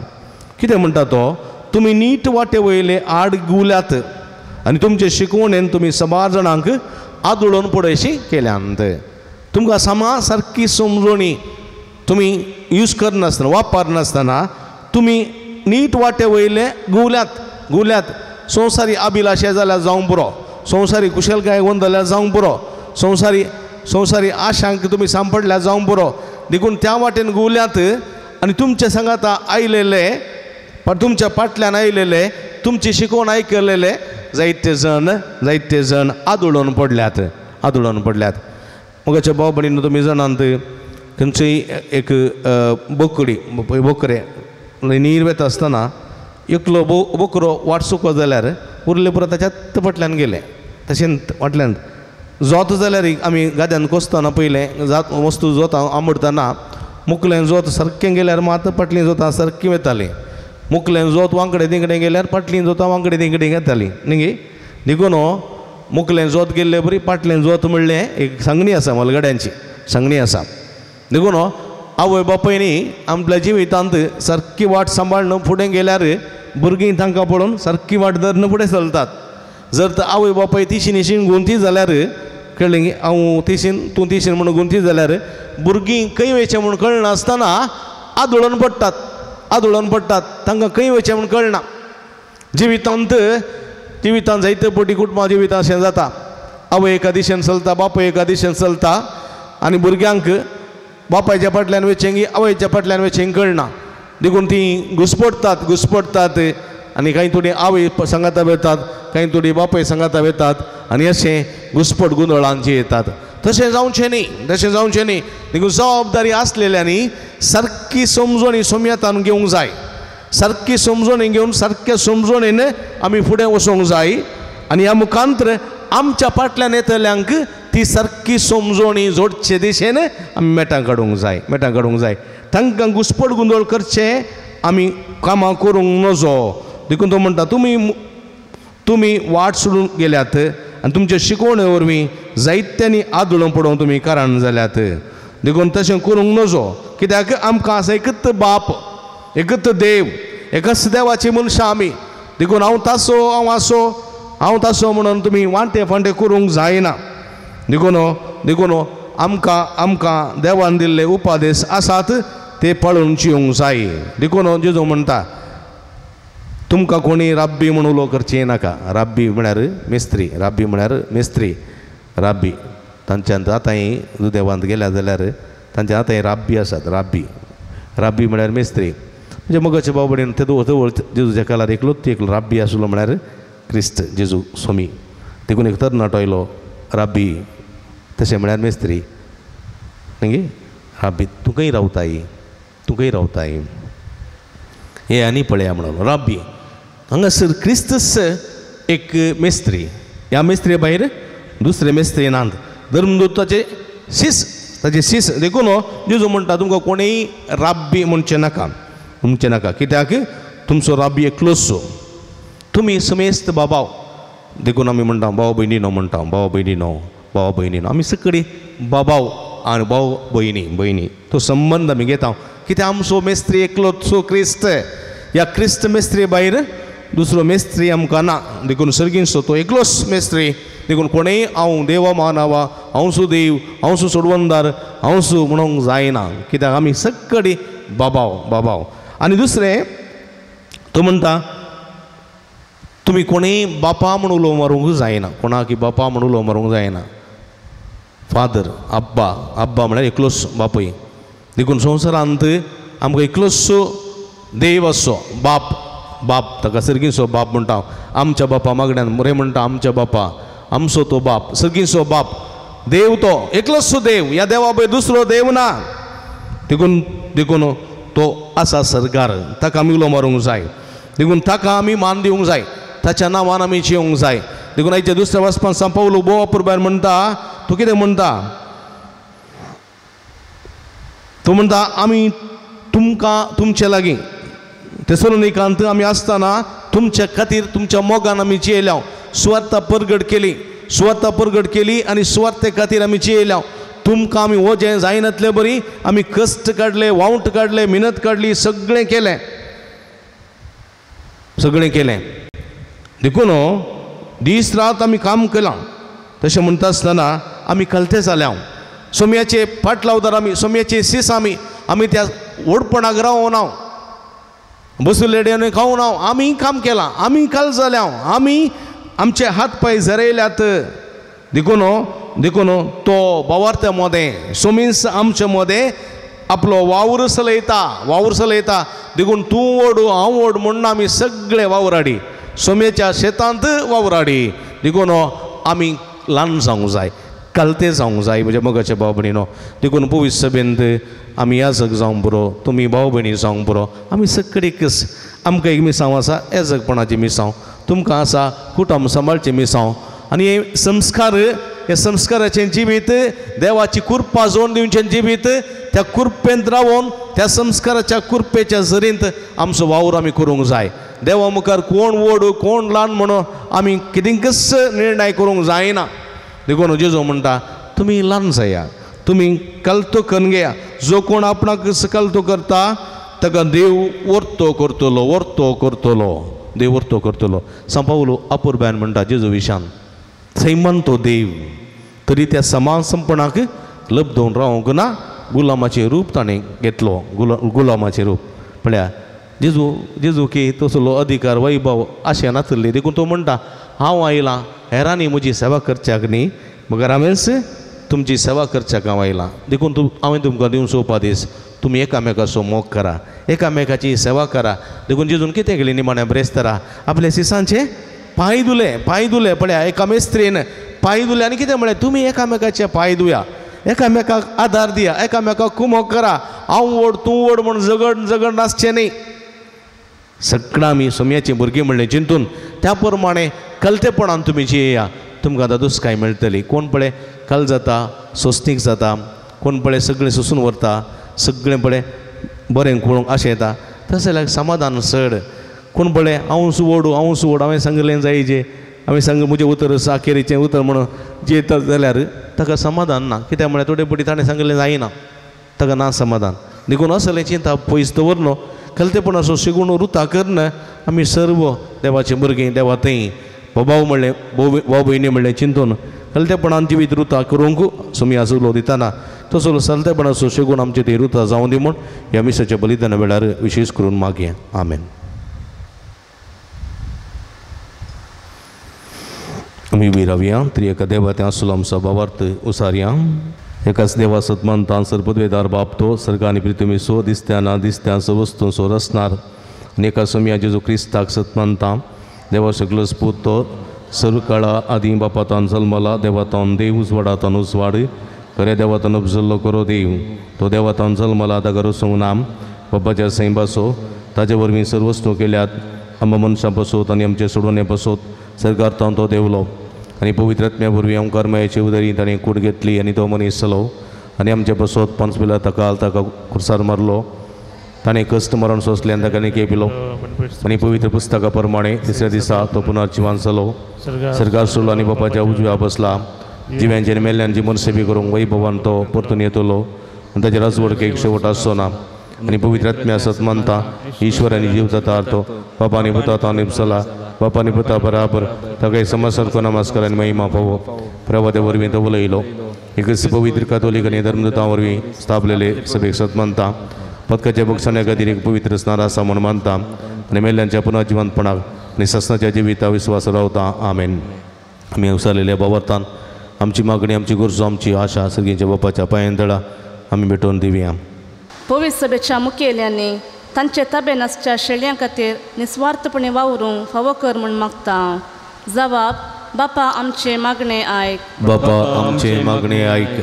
B: कितें म्हणटा तो, तुमी नीट वाटे वयले आड गुल्यात आनी तुमचे शिकवणेन तुमी सबार जाणांक आदळून पडयशी केल्यांत. तुमकां समा सारकी समजोणी तुमी यूज करनासतना वापरनासतना तुमी नीट वाटे वयले गुवल्यात गुवल्यात. संवसारी अभिलाशे जाल्यार जावंक पुरो, संवसारी कुशलकाय गोंदल्यार जावंक पुरो, संवसारी संवसारी आशांक तुमी सांपडल्यार जावंक पुरो. देखून त्या वाटेन गुवल्यात आनी तुमच्या सांगाता आयलेले तुमच्या फाटल्यान आयलेले तुमची शिकोवन आयकलेले जायते जाण जायते जाण आदळून पडल्यात आदळून पडल्यात. मगाच्या भाव भयणीनो तुमी जाणात खंयचीय एक बोकडी बोकरे नीर वेता आसतना एकलो बोकरो वाट चुको जाल्यार उरले पुरो ताच्यात फाटल्यान गेले. तशेंच फाटल्यान जोत जाल्यार आमी गाद्यान कोसतना पयलें जात वस्तू जोतां आंबडतना मुकलें जोत सारकें गेल्यार मात फाटलीं जोतां सारकीं वतालीं. मुकलें जोत वांकडे तिकडे गेल्यार फाटलीं जोतां वांकडे तिकडे येतालीं न्ही. देखून मुकलें जोत गेल्ले बरी फाटलें जोत म्हणलें एक सांगणी आसा मलगड्यांची सांगणी आसा. देखून आवय बापायनी आपल्या जिवितांत सारकी वाट सांबाळून फुडें गेल्यार भुरगीं तांकां पळोवन सारकी वाट धरून फुडें चलतात. जर तर आवय बापाय तिशीन इशीन गुंती जाल्यार कळ्ळें हांव तिशीन तूं तिशीन म्हणून गुंती जाल्यार भुरगीं खंय वयचें म्हूण कळनासतना आदळून पडटात आदळून पडटात. तांकां खंय वयचें म्हूण कळना. जिवितांत जिवितांत जायते पटी कुटुंबा जिवितां अशें जाता. आवय एका दिशेन चलता बापूय एका दिशेन चलता आनी भुरग्यांक बापायच्या फाटल्यान वयचें की आवयच्या फाटल्यान वयचें कळना. देखून तीं घुसपडटात घुसपडटात आनी कांय थोडीं आवय सांगाता वतात कांय थोडीं बापाय सांगाता वतात आनी अशें घुसपट गोंदळांचे येतात. तशें जावचें न्ही तशें जावचें न्ही. देखून जबाबदारी आसलेल्यांनी सारकी समजोणी सोमयतान घेवंक जाय. सारकी समजोणी घेवन सारके समजोणेन आमी फुडें वचोंक जाय आनी ह्या मुखांतर आमच्या फाटल्यान येतल्यांक ती सारकी समजोणी जोडचे दिशेन आमी मेटां काडूंक जाय मेटां काडूंक जाय. तांकां घुसपट गोंदळ करचें आमी कामां करूंक नजो. देखून तो म्हणटा तुमी तुमी वाट सोडून गेल्यात आनी तुमचे शिकवणे वरवीं जायत्यांनी आदळून पडोवंक तुमी कारण जाल्यात. देखून तशें करूंक नजो. कित्याक आमकां आसा एकच बाप एकच देव एकच देवाची मनशां आमी. देखून हांव तासो हांव आसो हांव तासो म्हणून तुमी वांटे फांटे करूंक जायना. देखून देखून आमकां आमकां देवान दिल्ले उपादेश आसात ते पाळून जिवंक जाय. देखून जेजू म्हणटा तुमकां कोणी राब्बी म्हूण उलो करचें नाका. राब्बी म्हळ्यार मिस्त्री राब्बी म्हळ्यार मिस्त्री राब्बी तांच्यान आतांय दुदेवांत गेल्या जाल्यार तांच्या आतांय राब्बी आसात. राब्बी राब्बी म्हळ्यार मिस्त्री म्हणजे मगाचे भाव भयणीन ते तवळ जेजूच्या काळार एकलोच एकलो राब्बी आसलो म्हळ्यार क्रिस्त जेजू स्वामी. देखून एक तरणाटो आयलो राब्बी तशें म्हळ्यार मिस्त्री न्ही. राब्बी तूं खंय रावताय तूं खंय रावताय हे आनी पळया म्हणून राब्बी. हांगासर क्रिस्तस एक मिस्त्री ह्या मिस्त्री भायर दुसरे मिस्त्री नात. धर्मदूताचे शीस ताचे शीस. देखून जेजू म्हणटा तुमकां कोणीय राब्बी म्हणचें नाका म्हणचें नाका. कित्याक तुमचो राब्बी एकलोच तुमी समेस्त बाबाव. देखून आमी म्हणटा भाव भयणीनो म्हणटा भाव भयणीनो भाव भयणीनो आमी सगळीं बाबाव आनी भाव भयणी भयणी तो संबंद आमी घेता. कित्याक आमचो मेस्त्री एकलोच क्रिस्त. ह्या क्रिस्त मेस्त्री भायर दुसरो मेस्त्री आमकां ना. देखून सर्गींचो तो एकलोच मेस्त्री. देखून कोणेय हांव देवा मानावा हांव सु देव हांव सु सोडवणदार हांव सु म्हणूंक जायना. कित्याक आमी सगळीं बाबाव बाबाव. आनी दुसरें तो म्हणटा तुमी कोणीय बापा म्हूण उलो मारूंक जायना. कोणाक बापा म्हूण उलो मारूंक जायना. फादर आब्बा आब्बा म्हळ्यार एकलोच बापूय. देखून संवसारांत आमकां एकलोच देव आसचो बाप बाप ताका सर्गींचो बाप म्हणटा. आमच्या बापा मागण्यान मरे म्हणटा आमच्या बापा आमचो तो बाप सर्गींचो बाप देव तो एकलोच देव. ह्या देवा पळय दुसरो देव ना. देखून देखून तो आसा सरकार ताका आमी उलो मारूंक जाय. देखून ताका आमी मान दिवंक जाय ताच्या नांवान आमी जिवंक जाय. देखून आयच्या दुसऱ्या वाचपान सांव पावलो भोव अपुरबायन म्हणटा तूं कितें म्हणटा तो म्हणटा आमी तुमकां तुमचे लागीं तेसलोनिकांत आमी आसतना तुमच्या खातीर तुमच्या मोगान आमी जियेल्या सुवार्ता परगट केली सुवार्ता परगट केली आनी सुवार्ते खातीर आमी जियेल्या. तुमकां आमी वजें जायनातले बरी आमी कश्ट काडले वावट काडले मिनत काडली सगळें केलें सगळें केलें. देखून दीस रात आमी काम केलां. तशें म्हणटा आसतना आमी कलते जाल्या. सोम्याचे फाटलावदार आमी, सोम्याचे सीस आमी, आमी त्या व्हडपणाक रावना, बसलेड्यान खावना, आमी काम केलां, आमी काल जाल्या, आमी आमचे हात पांय झरयल्यात. देखून देखून तो बावार्थ्या मदें सोमीस आमचे मदें आपलो वावर चलयता, वावर चलयता. देखून तूं व्हड हांव व्हड म्हणून आमी सगळे वावराडी सोम्याच्या शेतांत वावराडी. देखून आमी ल्हान जावंक जाय, कलते जावंक जाय म्हज्या मोगाच्या भाव भयणीनो. देखून पवित्र सभेंत आमी याजक जावंक पुरो, तुमी भाव भयणी जावंक पुरो, आमी सगळीकच आमकां एक मिसांव आसा, याजकपणाचें मिसांव तुमकां आसा, कुटुंब सांबाळचें मिसांव. आनी हे संस्कार, हे संस्काराचें जिवीत देवाची कृपा जोडून दिवचें जिवीत, त्या कृपेंत रावोन त्या संस्काराच्या कृपेच्या जरींत आमचो वावर आमी करूंक जाय. देवा मुखार कोण व्हड कोण ल्हान म्हणून आमी कितेंकच निर्णय करूंक जायना. देखून जेजू म्हणटा तुमी ल्हान जाया, तुमी कलतो करून घेया. जो कोण आपणाक कलतो करता ताका देव वर्तो करतलो, वर्तो करतलो, देव वर्तो करतलो. सांव पावलो अपुरबायन म्हणटा जेजू विशान सैमान तो देव तरी त्या समान संपणाक लब्दोवन रावंक ना, गुलामाचें रूप ताणें घेतलो, गुलामाचें रूप. पळया जेजू जेजू की तसलो अधिकार वैभव आशें नासली. देखून तो म्हणटा हांव आयलां हेरांनी म्हजी सेवा करच्याक न्ही, मगर हांवेंच तुमची सेवा करच्याक हांव आयलां. देखून तूं हांवें तुमकां दिवचो उपदेश, तुमी एकामेकाचो मोग करा, एकामेकाची सेवा करा. देखून जेजून कितें केलें निमाण्या ब्रेस्तारा आपल्या सिसांचे पांय धुले, पांय धुले. पळया एका मेस्त्रीन पांय धुले आनी कितें म्हळें तुमी एकामेकाचे पांय धुया, एकामेकाक आदार दिया, एकामेकाक कुमोक करा. हांव व्हड तूं व्हड म्हूण झगड झगड नासचें न्ही. सगळां आमी सोम्याचीं भुरगीं म्हणलें चिंतून त्या प्रमाणे कलतेपणान तुमी जियेया, तुमकां दादोसकाय मेळटली. कोण पळय कल जाता, सोंसणीक जाता, कोण पळय सगळें सोंसून व्हरता, सगळें पळय बरें करूंक आशें येता, तशें जाल्यार समाधान चड. कोण पळय हांव व्हड हांव व्हड हांवें सांगलें जायजे, हांवें सांग म्हजें उतर साखेरीचें उतर म्हणून जियेता जाल्यार ताका समाधान ना. कित्याक म्हळ्यार थोडे पटी ताणें सांगलें जायना, ताका ना समाधान. देखून असलें चिंता पयस दवर न्हू, कलतेपणाचो शिगूण रुता करन आमी सर्व देवाचीं भुरगीं देवा थंय भाव म्हणलें भाव भयणी म्हणलें चिंतून कलतेपणान जिवीत रुता करूंक सोमी आसलो दितना तसो सलतेपणाचो शेगूण आमचे थंय रुता जावं दी म्हूण ह्या मिसाच्या बलिदाना वेळार विशेश करून मागया. आमेन. आमी उबी रावया. त्रिएका देवा त्या आसलो आमचो भावार्थ उसारया. एकाच देवा सतमानतान सर्पद्वेदार बाप तो सर्ग आनी पृथ्वीसो दिसत्या ना दिसत्या वस्तूंचो रचणार आनी एका सोमया जेजू क्रिस्ताक सतमानता देवा सगळोच पूत तो सर्व काळा आदी बापातान जल्मला देवातान देव उजवाडातान उजवाड खऱ्या देवातान उपजल्लो करो देव तो देवातान जल्मला ताका रसूंक ना बापाच्या सैंबासो ताजे वरवीं सर्व वस्तू केल्यात आमकां मनशां पसोत आनी आमचे सोडवणे पसोत सरकार तो देवलो आनी पवित्र आत्म्या वरवीं आमकां मायेचे उदरी ताणें कूड घेतली आनी तो मनीस जालो आनी आमचे पसोत पंचपिला ताका ताका खुर्सार मारलो ताणें कश्ट मरण सोंसलें आनी ताका निके पिलो आनी पवित्र पुस्तका प्रमाणे तिसऱ्या दिसा तो पुनर्जिवान जालो सरकार सोडलो आनी बापाच्या उजव्या बसला जिव्यांचेर मेल्ल्यांची मनसेवी करूंक वैभवान तो परतून येतलो आनी ताचे राजवडकेक शेवट आसचो ना आनी पवित्र आत्म्या सत मानता ईश्वर आनी जीव जाता तो बापा आनी पुता निपसला बापा आनी पुता बराबर ताका समज सारको नमस्कार आनी महिमा पावो प्रभाते वरवीं तो उलयलो एकच पवित्र कातोलीक आनी धर्मदूतां वरवीं स्थापलेले सभेक सत मानता पदकाच्या बक्षण्या खातीर एक पवित्र स्नान आसा म्हूण मानता आनी मेल्ल्यांच्या पुनर्जिवंतपणाक आनी ससनाच्या जिविता विस्वास रावता. आमेन. आमी उसारलेल्या बाबर्तान आमची मागणी आमची गरजो आमची आशा सर्गीच्या बापाच्या पांयान तळा आमी भेटोवन दिवया.
D: पवित्र सभेच्या मुखेल्यांनी तांचे ताबेन आसच्या शेळयां खातीर निस्वार्थपणे वावरूंक फावो कर म्हूण मागता. जवाब बापा आमचे मागणे आयक.
B: बापा आमचे मागणे आयक.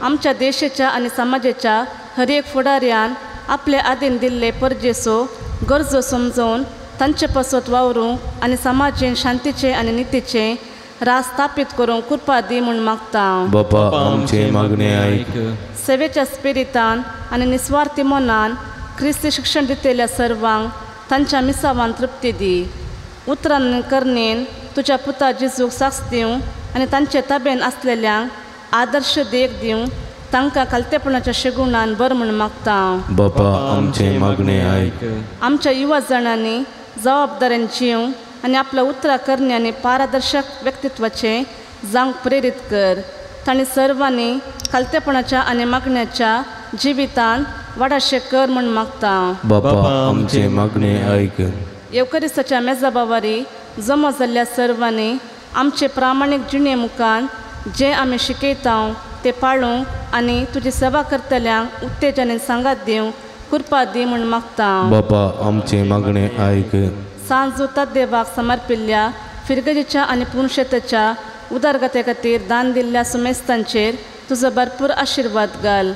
D: आमच्या देशाच्या आनी समाजाच्या हर एक फुडाऱ्यान आपले आदीन दिल्ले परजेचो गरजो समजून तांचे पासत वावरूंक आनी समाजेन शांतीचे आनी नितीचे राज स्थापीत करूंक कृपा दी म्हूण मागता.
B: बापा आमचे मागणे आयक.
D: सेवेच्या स्पिरितान आनी निस्वार्थी मनान क्रिस्ती शिक्षण दितल्या सर्वांक तांच्या मिसावान तृप्ती दी. उतरान करणेन तुज्या पुता जेजूक साक्ष दिवं आनी तांचे ताबेन आसलेल्यांक आदर्श देख दिवं तांकां खालतेपणाच्या शेगुणान बर म्हूण मागता.
B: बापा आमचे मागणे आयक.
D: आमच्या युवा जाणांनी जबाबदारेन जिवं आनी आपल्या उतरां करण्यांनी पारदर्शक व्यक्तित्वाचें जावंक प्रेरीत कर.
G: तांणी सर्वांनी खालतेपणाच्या आनी मागण्याच्या जिवितान वाडाशें कर म्हूण मागता.
B: बापा आमचे मागणे आयक.
G: येवकरिस्ताच्या मेजाबावारी जमो जाल्ल्या सर्वांनी आमचे प्रामाणीक जिणे मुखान जे आमी शिकयता ते पाळूंक आनी तुजी सेवा करतल्यांक उत्तेजनान सांगात दिवंक कृपा दी म्हूण मागता.
B: बापा आमचे मागणे आयक.
G: सांजूतात देवाक समर्पिल्ल्या फिरगजेच्या आनी पुनशेताच्या उदरगते खातीर दान दिल्ल्या सुमेस्तांचेर तुजो भरपूर आशिर्वाद घाल.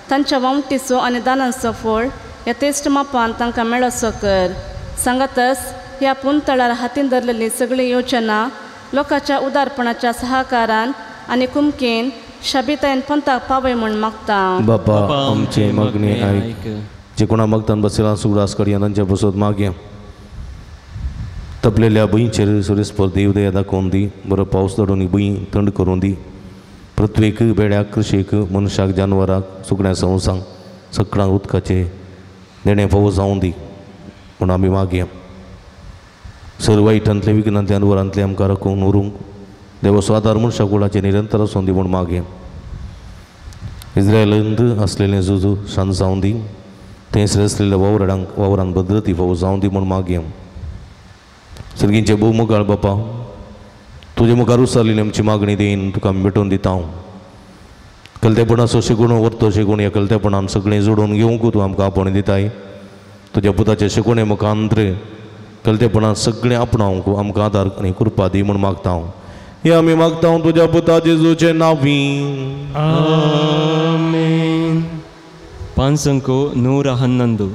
G: तांच्या वामटीचो आनी दानांचो फळ ह्या तेस्ट मापान तांकां मेळोसो कर. सांगातच ह्या पुनतळार हातीन धरलेली सगळी योजना लोकांच्या उदारपणाच्या सहकारान आनी कुमकेन शाबितायन पंथाक पावय म्हूण मागता.
B: बापा आमचे मागणे आयक. जे कोणा मागतान बसला सुगडास करया तांच्या बसत मागया. तपलेल्या भुंयचेर सुरेस्पर देव दया दाखोवन दी. बरो पावस धाडून भूंय थंड करून दी. पृथ्वेक बेड्याक कृशीक मनशाक जानवराक सुकण्या संवसांक सगळ्यांक उदकाचें देणें फावो जावं दी म्हूण आमी मागया. सर वायटांतले विघ्नांतले अनवरांतले आमकां राखून उरूंक देवाचो आदार मनशा कुळाचेर निरंतर आसूं दी म्हूण मागया. इस्रायलांत आसलेलें झुजू शांत जावं दी. थंयसर आसलेल्या वावरांक वावरान भद्रती फावो जावं दी म्हूण मागया. सर्गींचे भोव मुखार बापा तुजे मुखार उसारलेली आमची मागणी देईन तुका आमी भेटोवन दिता. हांव कलतेपणाचो शिकूण व्हरतो शिकूण ह्या कलतेपणान सगळें जोडून घेवंक तूं आमकां आपोवणें दिताय. तुज्या पुताचे शिकोवणे मुखांत्र कलतेपणान सगळें आपणावंक आमकां आदार आनी कृपा दी म्हूण मागता. हांव हे आमी मागता तुज्या पुता जेजूचे नांवी.
A: आमेन. 5 111.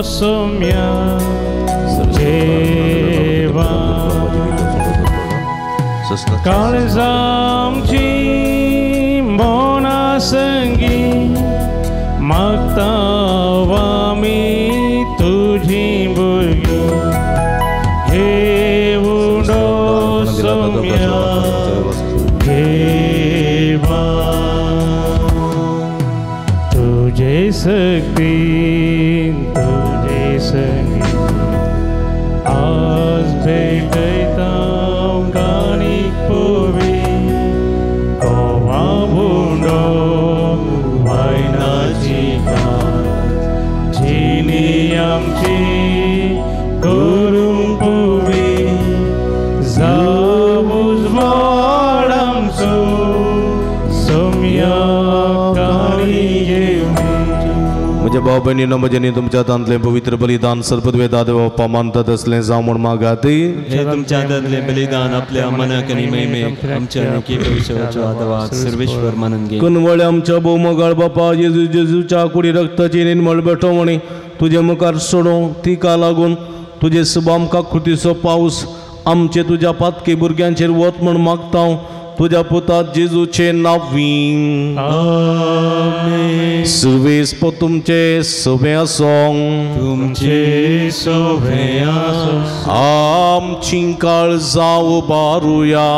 E: सोम्या देवा काळजामची मोना संगी मागता आमी तुजी भुरगीं. घेवन सोम्या देवा तुझे शक्ती आज भेटयता गाणीक पोवी गोवा भुंडो वायनाची कात जिणी आमची करूंक पोवी जावूच वाड आमचो सोम्या काणी घेवनी.
B: म्हज्या भाव भयणीनो म्हजें तुमच्या हातांतलें पवित्र बलिदान सर्पद्वेदा देवा मानतात असलें जावं म्हूण मागात.
A: हे तुमच्या हातांतलें बलिदान आपल्या मनाक आनी महिमेक आमच्या आनी भविष्याचो आदवाक सर्वेश्वर मानून घे.
B: कनवळे आमच्या भोवमोगाळ बापा जेजू जेजूच्या कुडी रक्ताची निर्मळ भेटवणी तुजे मुखार सोडोवं तिका लागून तुजे सुबामका कृतीचो पावस आमचे तुज्या पातकी भुरग्यांचेर वत म्हूण मागता. तुज्या पुता जेजूचे नांवी.
E: आमेन.
B: सुवेस तुमचे सोबे आसूं.
E: तुमचे सोबे आसूं.
B: आमची काळजां उबारुया.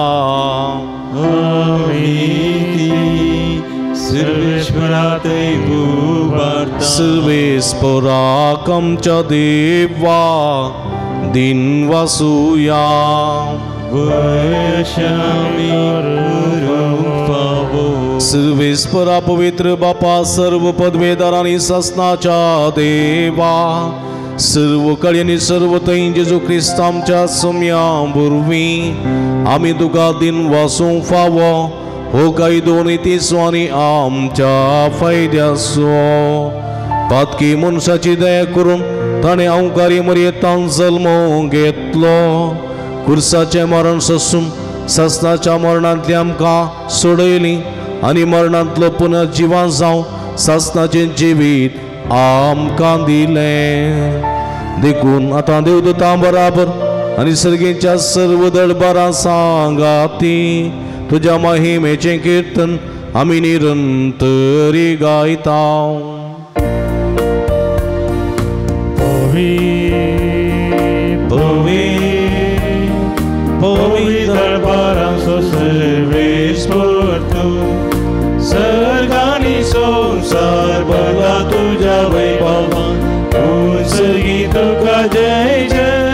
E: आमी सर्वेश्वरातय उबारता.
B: सुवेस्पराक आमच्या देवा दिन वासुया. सर्वेस्परा पवित्र बापा सर्व पदवेदार आनी सासनाच्या देवा सर्व कळी आनी सर्व थंय जेजू क्रिस्त आमच्या सोम्या वरवीं आमी तुका दिन वासूंक फावो हो कायदो नितीचो आनी आमच्या फायद्याचो. पातकी मनशाची दया करून ताणें अवकारी मरयेतान जल्म घेतलो. कुर्साचें मरण सोसून सासनाच्या मरणांतली आमकां सोडयली आनी मरणांतलो पुनर्जिवन जावं सासनाचें जिवीत आमकां दिलें. देखून आतां देवदूतां बराबर आनी सर्गेच्या सर्व दळबारां सांगाती तुज्या महिमेचें किर्तन आमी निरंतरी गायता.
E: पवित्र दरबारांचो सर्वेस्पर तूं सर्गांत सर्गी तुका जय जय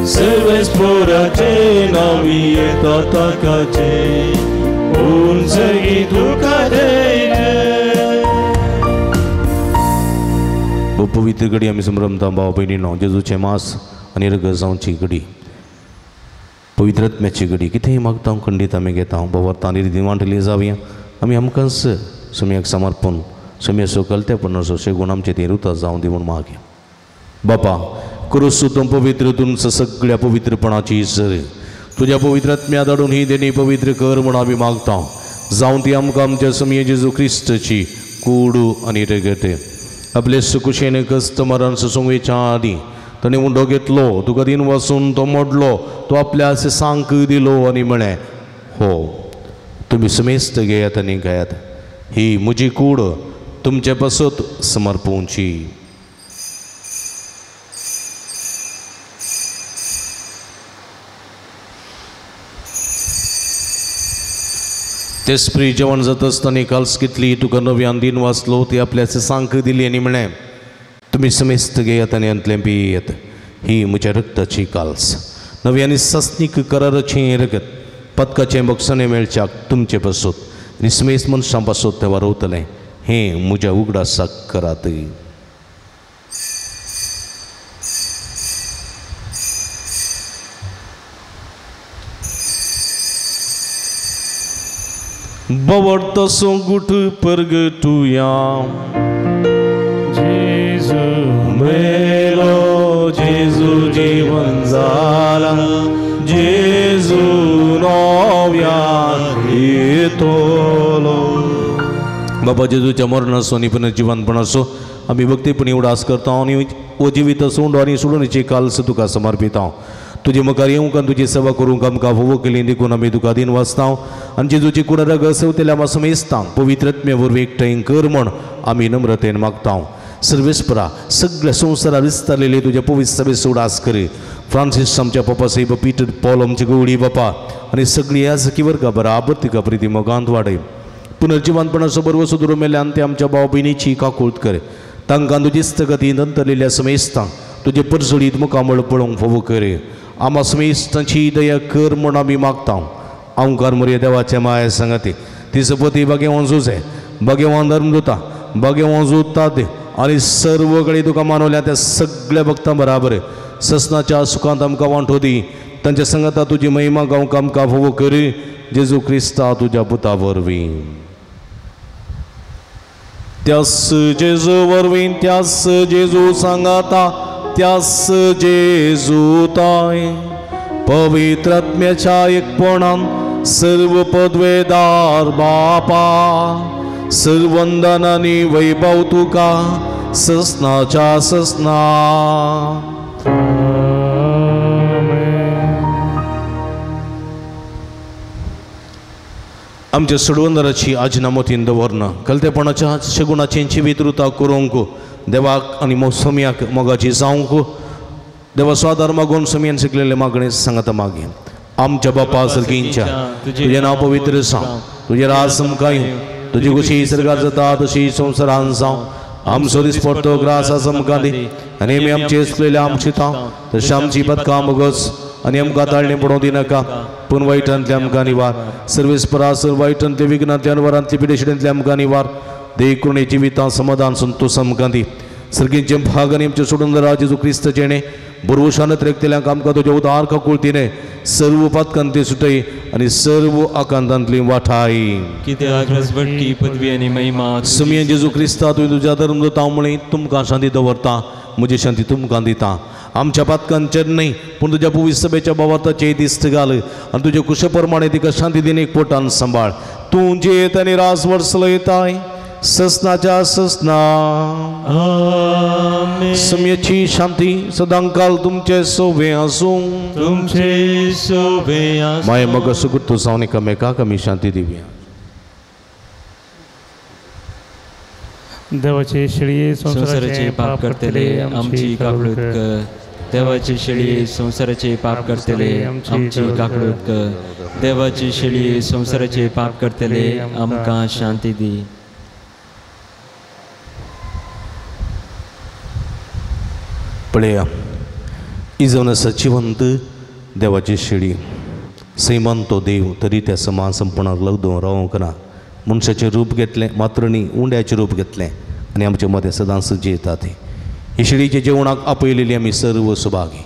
E: सर्वेस्पोराचे नावी येता ताकाचे ऊन सर्गी तुका जय जय.
B: पवित्र घडी आमी संभ्रमता भाव भयणीनो, जेजूचें मास आनी रगत जावची घडी, पवित्र आत्म्याची घडी कितेंय मागता खंडीत आमी घेता. बाबा आनी वांटली जावया आमी आमकांच सुमयाक समर्पण सुमयाचो कलतेपणाचो शेगूण आमचे ती रुता जावं दी म्हूण मागया. बापा क्रुसू तूं पवित्र तुमचं सगळ्या पवित्रपणाची सर तुज्या पवित्र आत्म्या धाडून ही देणी पवित्र कर म्हूण आमी मागता. जावं ती आमकां आमच्या सुमये जेजू क्रिस्ताची कूड आनी रगत. आपले सुकुशेन कस्त मरण सुसुंगेच्या आदीं ताणें उंडो घेतलो, तुका दिन वसून तो मोडलो, तो आपल्या सांक दिलो आनी म्हळें, हो तुमी समेस्त घेयात आनी घेयात, ही म्हजी कूड तुमचे पासत समर्पोवची. तेस्प्री जेवण जाता आसतना काल्स घेतली, तुका नव्यान दिन वाचलो, ती आपल्या सांक दिली आनी म्हळें, तुमी समेस्त घेयात आनी हांतलें पियेत, ही म्हज्या रक्ताची काल्स, नवी आनी सासणीक कराराचें रगत, पदकाचें बक्षणें मेळच्याक तुमचे पासत आनी समेस्त मनशां पासत तें वारवतलें, हें म्हज्या उगडासाक करात. बवडतो गुठ परगटुया
E: जेजू मेलो, जेजू जीवन जाला, जेजू नव्यान येतलो.
B: बाबा जेजूच्या मरणाचो आनी पुनर्जिवनपणाचो आमी भक्तीपणी उडास करता आनी वो जिवीत सोंड आनी सोडूनची काल्स तुका समर्पिता. तुजे मुखार येवंक आनी तुजी सेवा करूंक आमकां फावो केली देखून आमी तुका दिन वाचता आनी जेजूची कुडा रगत सेवतेल्या आमकां समेस्तांक पवित्र आत्म्या वरवीं एकठांय कर म्हूण आमी नम्रतेन मागता. सर्वेस्परा सगळ्या संवसारार विस्तारलेले तुज्या पवित्र सभेचो उडास कर. फ्रांसीस आमच्या पप्पा साहेब, पीटर पॉल आमचे गवळी बापा आनी सगळी याजकी वर्गा बराबर तिका प्रिती मोगांत वाडय. पुनर्जिवनपणाचो बरवसो दुरो मेल्यान ते आमच्या भाव भयणीची काकूळत कर. तांकां तुजी स्थगती नंतरलेल्या समेस्तांक तुजे परजळीत मुखामळ पळोवंक फावो कर. आमा समेस्तांची दया कर म्हूण आमी मागता. आमकार मोरये देवाचे माया सांगाती ती सपती बागेवान जुजे, बागेवान धर्मदुता, बागेवान जुतात आनी सर्व कडेन तुका मानवल्या त्या सगळ्या भक्तां बराबर ससनाच्या सुखांत आमकां वांटो दी. तांच्या सांगाता तुजी महिमा गावंक आमकां फावो कर. जेजू क्रिस्ता तुज्या पुता वरवीं. त्यास जेजू वरवीं, त्यास जेजू सांगाता, त्यास जेजू ताय पवित्र आत्म्याच्या एकपणान सर्व पदवेदार बापा सर्वंदनानी वैभव तुका ससनाच्या ससना. आमच्या सोडवंदराची आजना मोतीन दवरना कलतेपणाच्या शगुणाचें जिवीत रुता करूंक देवाक आनी मोसम्याक मोगाची जावंक देवा स्वादार मागून समियान शिकलेले मागणे सांगता मागीर. आमच्या बापा सर्गींच्या तुजें नांव पवित्र जावं, तुजें राज आमकां येवं, तुजी खुशी सर्गार जाता तशी संवसारान जावं. आमचो दिसपडतो ग्रास आमकां दी आनी आमी आमचे चुकलेले आमची तां तशें आमची पदकां मगज आनी आमकां ताळणें पडोवंक दिनाका, पूण वायटांतले आमकां निवार. सर्वेस्परा सर वायटांतले विघ्नांतले अनवरांतले पिडेशिडेंतले आमकां निवार. देखून जिवितां समाधान संतोष आमकां दी. सर्गींचे भाग आनी आमचे सोडून जेजू क्रिस्त जेणे बरवशान त्रेकतेल्यांक आमकां तुज्या उदार काकुळतीने सर्व पातकांतली सुटय आनी सर्व आकांतांतली वाठाय.
A: कित्याक रसभटकी पदवी आनी महिमा
B: सुमयेन जेजू क्रिस्ता तुवें तुज्या धर्मदूतां म्हळें तुमकां शांती दवरता, म्हजी शांती तुमकां दिता. आमच्या पातकांचेर न्हय पूण तुज्या पवित्र सभेच्या भावार्थाचेर दिस्त घाल आनी तुज्या कुशे प्रमाणे तिका शांती दिन एक पोटान सांबाळ. तूं जियेत आनी राज वर्सलयताय ससनाच्या ससना. सम्यची शांती सदांकाल तुमचे सोवे आसूं,
E: तुमचे सोवे आसूं.
B: माय मग सुगुत्तू जावन एकामेकाक आमी शांती दिवया.
H: देवाचे शेळये
A: संवसाराचे पाप करतले आमची काकळूत कर. देवाची शेळये संवसाराचे पाप करतले आमची काकळूत कर. देवाची शेळये संवसाराचे पाप करतले आमकां शांती दी.
B: पळया ही जावन आसा जिवंत देवाची शेळी. सैमान तो देव तरी त्या समा संपणाक लगदून रावंक ना. मनशाचें रूप घेतलें मात्र न्ही उंड्याचें रूप घेतलें आनी आमचे मदें सदांच जियेतात. ही शेळीच्या जेवणाक आपयलेली आमी सर्व सुभागी.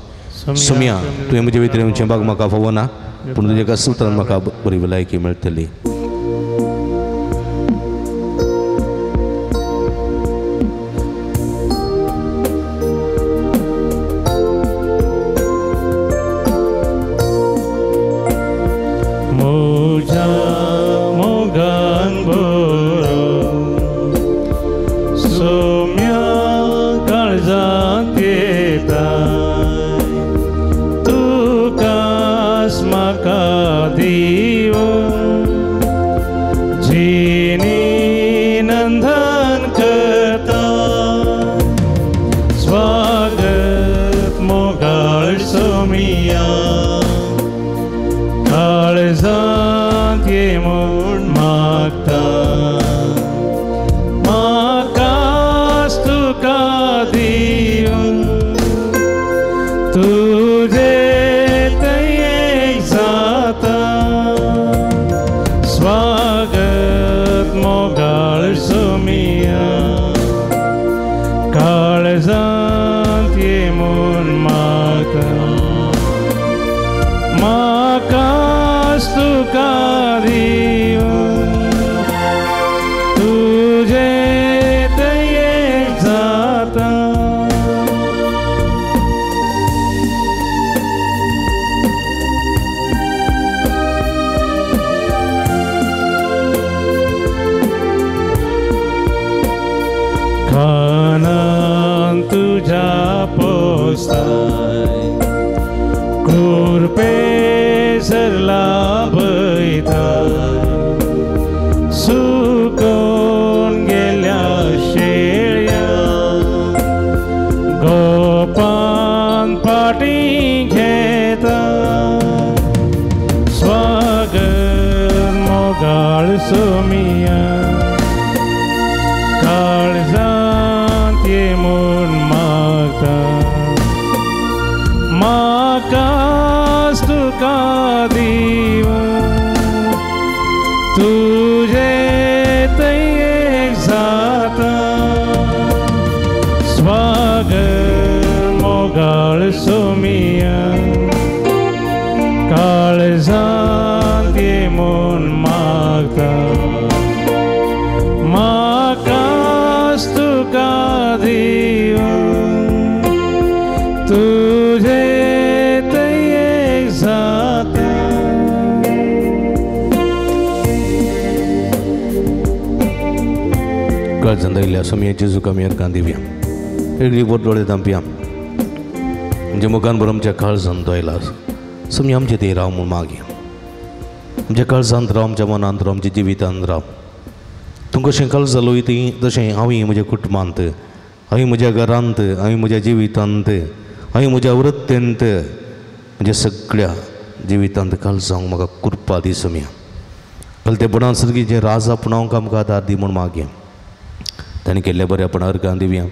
B: सुम्या तुवें म्हजे भितर येवचें बाग म्हाका फावना पूण तुज्या एका सुत्रान म्हाका बरी भलायकी मेळटली. जेजू कमी अर्गां दिवया एक वर दोळे धांपया म्हणजे मुखान बरो आमच्या काळजांत आयला सोमी आमचे ते राव म्हूण मागया. आमच्या काळजांत राव, आमच्या मनांत राव, आमच्या जिवितांत राव. तूं कशें काळजा वयती तशें हांवूय म्हज्या कुटुंबांत, हांवूय म्हज्या घरांत, हांवूय म्हज्या जिवितांत, हांवूय म्हज्या वृत्तेंत, म्हज्या सगळ्या जिवितांत काळजांक म्हाका कृपा दी सोमया. कलतेपणान सर्गीचें राज आपणावंक आमकां आदार दी म्हूण मागया. ताणें केल्ल्या बरें आपण अर्गां दिवया.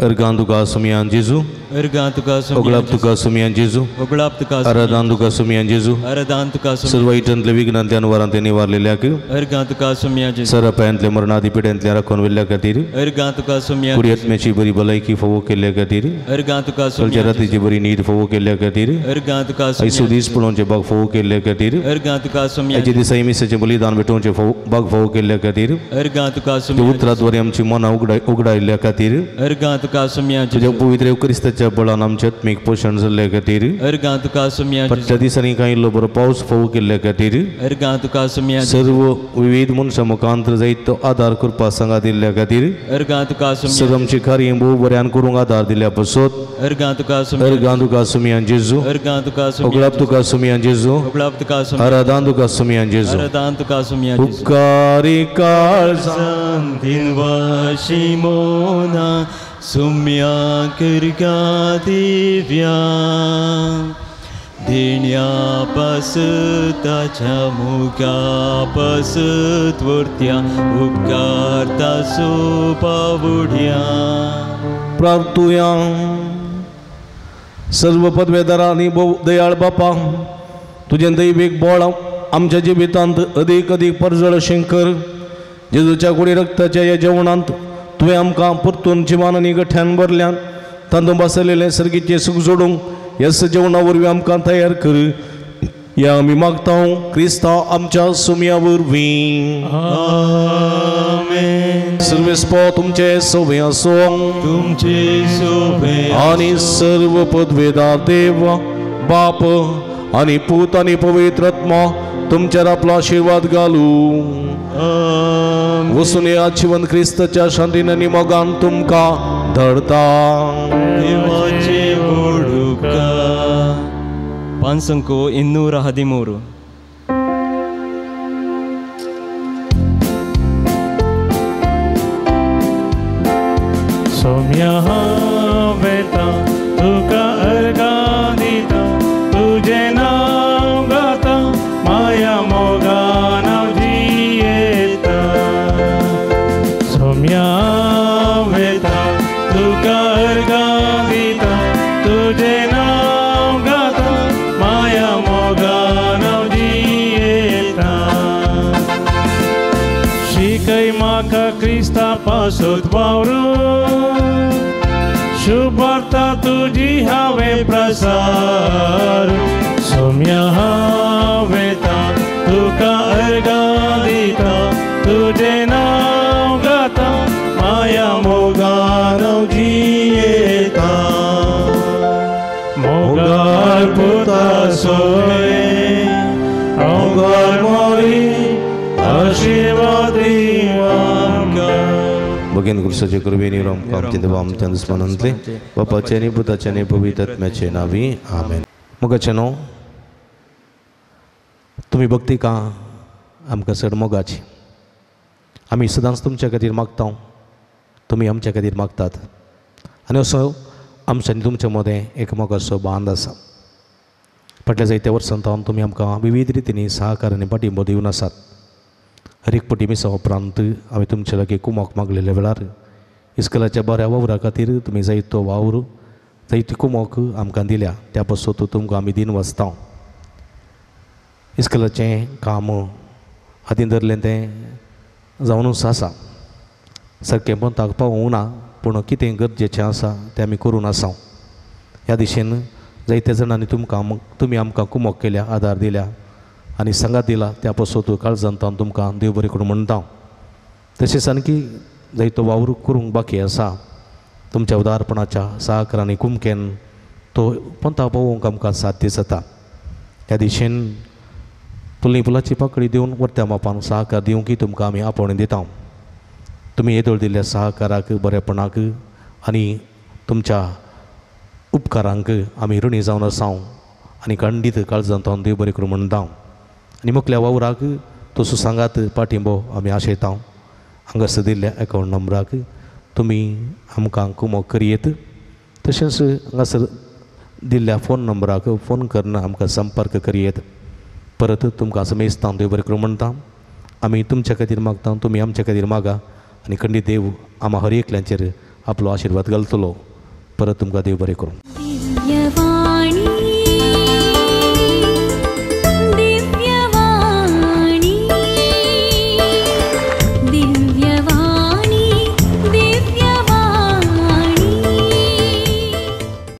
B: अर्गां तुका सुमयान जेजू,
A: अर्गां तुका
B: ओगळाप तुका सुमयान जेजू,
A: ओगळाप तुका
B: आराधान तुका सुमयान जेजू,
A: आराधान तुका
B: सर्व वायटांतले विघ्नांतले अनवारांतले निवारलेल्याक
A: अर्गां तुका सुमयान जेजू,
B: सरपायांतले मरणादी पिड्यांतले राखून वेल्ल्या खातीर
A: अर्गां तुका सुमयान,
B: कुडयत्म्याची बरी भलायकी फावो केल्ल्या खातीर
A: अर्गां तुका
B: कालच्या रातीची बरी न्हीद फावो केल्ल्या खातीर
A: अर्गां तुका
B: आयसो दीस पळोवचें बाग फावो केल्ल्या खातीर
A: अर्गां तुका सुमयान,
B: आयच्या दिसा मिसाचें बलिदान भेटोवचें बाग फावो केल्ल्या खातीर
A: अर्गां तुका सुमयान,
B: उतराद्वारे आमची मनां उगडायल्ल्या खातीर
A: अर्गां तुका सुमयान,
B: तुज्या पवित्र क्रिस्ताच्या बळान आमचें आत्मीक पोशण जाल्ल्या खातीर
A: अर्गां तुका सुमयान,
B: फाटल्या दिसांनी कांय इल्लो बरो पावस फावो केल्ल्या खातीर
A: अर्गां तुका सुमयान,
B: सर्व विविध मनशां मुखांत जायत तो आदार करपा सांगा दिल्ल्या खातीर
A: अर्गां तुका सुमयान,
B: सर्व आमचीं कार्यां भोव बऱ्यान करूंक आदार दिल्या पासत
A: अर्गां तुका सुमयान,
B: अर्गां तुका सुमयान जेजू,
A: अर्गां तुका सुमयान,
B: ओगळाप तुका सुमयान जेजू,
A: ओगळाप तुका सुमयान,
B: आराधान तुका सुमयान जेजू,
A: आराधान तुका सुमयान जेजू.
B: उपकारी काळजान
A: दिनवाशी मोना सुम्या करगा दिव्या देण्या पासताच्या मुखा पासत वर्त्या उपकारता सो पावुड्या.
B: प्रार्थुया. सर्व पदवेदारा आनी भोव दयाळ बापा, तुजें दैवीक बळ आमच्या जिवितांत अदीक अदीक परजळ अशें कर. जेजूच्या कुडी रक्ताच्या ह्या जेवणांत तुवें आमकां परतून जिवान आनी गठ्यान भरल्यान तांतूं बसलेलें सर्गीचें सूख जोडूंक ह्याच जेवणा वरवीं आमकां तयार कर. ह्या आमी मागता क्रिस्तांव आमच्या सुमया वरवीं.
E: आमेन.
B: सर्वेस्पो तुमचे सोबे आसूं,
E: तुमचे सोबे
B: आनी सर्व पदवेदार देव बाप आनी पूत आनी पवित्र आत्मा तुमचेर आपलो आशिर्वाद घालू. वसून ह्या जिवन क्रिस्ताच्या शांतीन आनी मोगान तुमकां धरता.
A: देवाचे वडुका 513.
E: सोम्या वेता तुका अर्घां दिता, तुजें नांव गाता, माया मोगान हांव जियेता. सोम्या वेता तुका अर्घां दिता, तुजें नांव गाता, माया मोगान हांव जियेता. शिकय म्हाका क्रिस्ता पासत वावरूं, शुभार्ता तुजी हांवें प्रसार. सोम्या वेता तुका अर्घां दिता, तुजें नांव गाता, माया मोगान हांव जियेता. मोगार पुता सोय मोगार मोरी आशिर्वाद आमकां.
B: भगीन क्रुसाचे कृपेन आमकां आमच्या देवा आमच्या दुस्मानांतले बापाचे आनी पुताचे आनी पवित्र आत्म्याचे नांवी आमेन. मोगाचे न्हू तुमी भक्ती का आमकां चड मोगाची. आमी सदांच तुमच्या खातीर मागता, तुमी आमच्या खातीर मागतात आनी असो आमच्या आनी तुमच्या मदें एक मोगाचो बांद आसा. फाटल्या जायत्या वर्सां सावन तुमी आमकां विविध रितींनी सहकार आनी पाठिंबो दिवन आसात. हर एक पटी मिसा उपरांत हांवें तुमचे लागीं कुमोक मागलेल्या वेळार इस्कलाच्या बऱ्या वावरा खातीर तुमी जायतो वावर जायती कुमोक आमकां दिल्या, त्या पासून तुमकां आमी दिन वाचता. इस्कलाचें काम हातीन धरलें तें जावनूच आसा, सारकें पंताक पावूंक ना, पूण कितें गरजेचें आसा तें आमी करून आसा. ह्या दिशेन जायत्या जाणांनी तुमकां तुमी आमकां कुमोक केल्या, आदार दिल्या आनी सांगात दिला, त्या पासून काळजांत हांव तुमकां देव बरें करूं म्हणटा. तशेंच आणकी जायतो वावर करूंक बाकी आसा, तुमच्या उदारपणाच्या सहकारान आनी कुमकेन तो पंथा पावोवंक आमकां साध्य जाता. ह्या दिशेन फुलनी फुलाची पाकळी दिवन वरत्या मापान सहकार दिवंक तुमकां आमी आपोवणें दिता. तुमी येदोळ दिल्ल्या सहकाराक, बरेपणाक आनी तुमच्या उपकारांक आमी ऋणी जावन आसा आनी खंडीत काळजांत हांव देव बरें करूं म्हणटा. आनी मुखल्या वावराक तसो सांगात पाठिंबो आमी आशयता. हांगासर दिल्ल्या एकावंट नंबराक तुमी आमकां कुमोक करयेत, तशेंच हांगासर दिल्ल्या फोन नंबराक फोन करून आमकां संपर्क करयेत. परत तुमकां समेस्तां देव बरें करूं म्हणटा. आमी तुमच्या खातीर मागता, तुमी आमच्या खातीर मागा आनी खंडीत देव आमा हर एकल्यांचेर आपलो आशिर्वाद घालतलो. परत तुमकां देव बरें करूं.